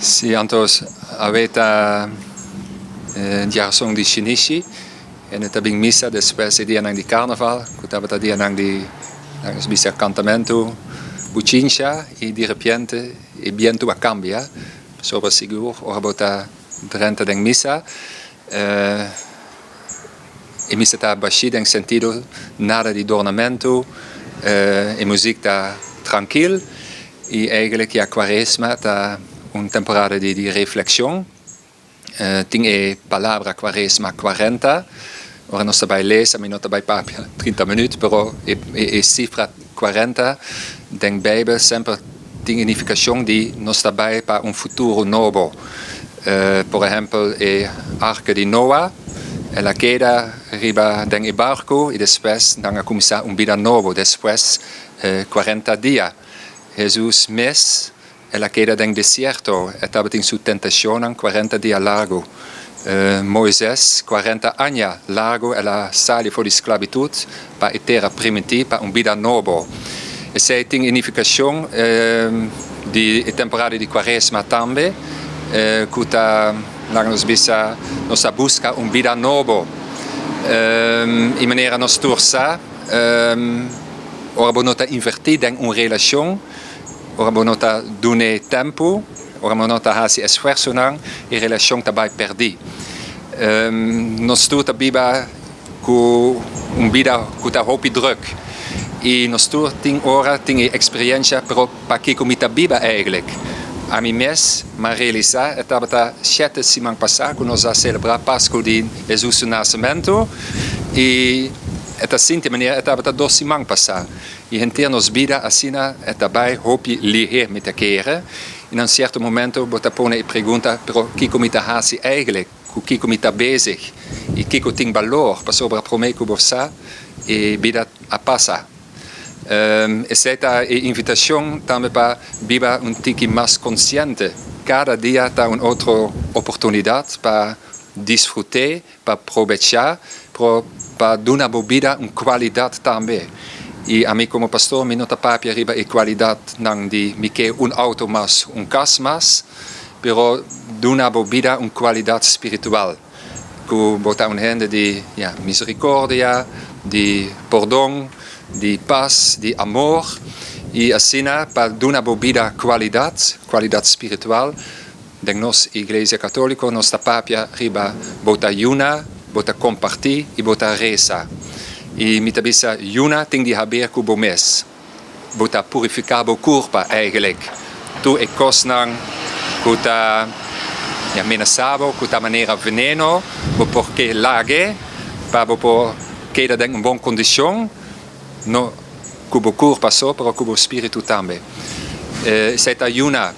Si, anto awe ta djarason di Shinishi, i ta bin misa despues di dianan di karnaval, ku tabata dianan di nos bisa kantamentu, bochincha, i di repente e bientu a kambia, sobre sigur, ora bo ta drenta den misa, e misa ta bashí den sentido nada di dornamentu, e muzik ta trankil, i eigenlijk ja, Kuaresma ta un temporada di reflekshon. Tin e palabra Kuaresma, 40. Ora nos bai lesa, mi no ta bai papia 30 minüt, pero e sifra 40 den Beibel semper tin nifikashon di nos ta bai pa un futuro nobo. Por ehèmpel, e arka di Noa, el a keda riba den e barku i despues nan a kuminsá un bida nobo, despues 40 dia. Hesus mes, el a keda den desierto, e tabatin su tentashon 40 dia largu. Moises, 40 aña largu, el a sali for di sklabitut pa e tera primintí, pa un bida nobo. Esei tin nifikashon di temporada di Kuaresma tambe, ku ta nos bisa nos a buska un bida nobo. I manera nos tur sa, ora bo no ta invertí den un relashon, ora bo no ta duna tempu, ora bo no ta hasi esfuersonan, e relashon ta bai pèrdí. Nos tur ta biba ku un bida ku ta hopi drùk. I nos tur tin ora tin eksperensia, pero pakiko mi ta biba eigenlijk? Ami mes m'a realisá, tabata 7 siman pasá ku nos a selebrá Pasku di Hesus su nasementu i ta sinti manera tabata 2 siman pasá. I henter nos bida asina ta bai hopi lihé, mi ta kere. I na un sierto momento bo ta pone e pregunta, pero kiko mi ta hasi eigenlijk? Ku kiko mi ta bezig? I kiko tin balor pasobra promé ku bo sa, e bida a pasa. Esei ta e invitashon tambe pa biba un tiki mas konsiente. Kada dia ta un otro oportunidat pa disfrutá, pa probechá, pa duna bo bida un kualidat tambe. I ami komo pastor, mi no ta papia riba e kualidatnan di mi ke un outo mas, un kas mas, pero duna bo bida un kualidat spiritual. Ku bo ta un hende di, ja, miserikòrdia, di pordon, di pas, di amor. I asina, pa duna bo bida kualidat, kualidat spiritual, den nos Iglesia Katóliko, nos ta papia riba bo ta yuna, bo ta kompartí i bo ta resa. I mi ta bisa, yuna tin di haber ku bo mes. Bo ta purifiká bo kurpa eigenlijk. Tur e kosnan ku ta, ja, menasá bo, ku ta manera veneno, bo por ke lag'é, pa bo por keda den un bon kondishon, no ku bo kurpa so, pero ku bo spiritu tambe. Esei ta yuna.